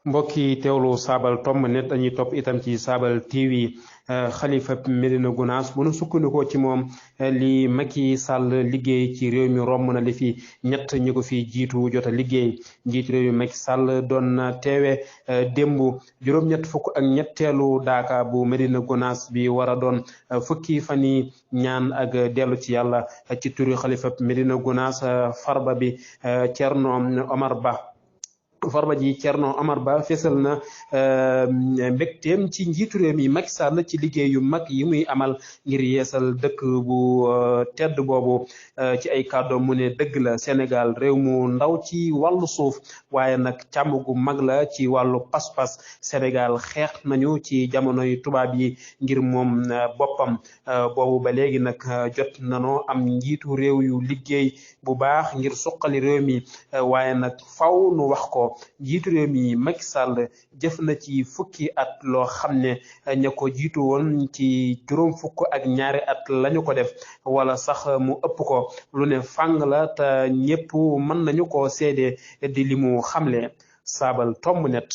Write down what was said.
mbokk yi teewlu saabal tomb net dañuy topp itam ci saabal TV xalifa Médina Gounass bu nu sukkandikoo ci moom li Macky Sall liggéey ci réew mi romb na li fi ñett ñi ko fi jiitu jot a liggéey njiitu réew mi Macky Sall doon na teewe démb juróom-ñett fukk ak ñetteelu daaka bu Médina Gounass bi war a doon fukki fan yi ñaan ak dellu ci yàlla ci turi xalifa Médina Gounass farba bi Thierno Omar Ba. farba ji Thierno Omar Ba fésal na mbégteem ci njiitu réew mi Macky Sall ci liggéey yu mag yi muy amal ngir yeesal dëkk bu tedd boobu ci ay kàddoom mu ne dëgg la Sénégal réew mu ndaw ci wàllu suuf waaye nag càmm gu mag la ci wàllu pas-pas Sénégal xeex nañu ci jamonoy tubaab yi ngir moom boppam boobu ba léegi nag jot nanoo am njiitu réew yu liggéey bu baax ngir suqali réew mi waaye nag faw nu wax ko jiitu réew mi Macky Sall jëf na ci fukki at loo xam ne ña ko jiitu woon ci juróom fukk ak ñaari at lañu ko def wala sax mu ëpp ko lu ne fàng la te ñépp mën nañu ko seede di li mu xamle saabal tomb net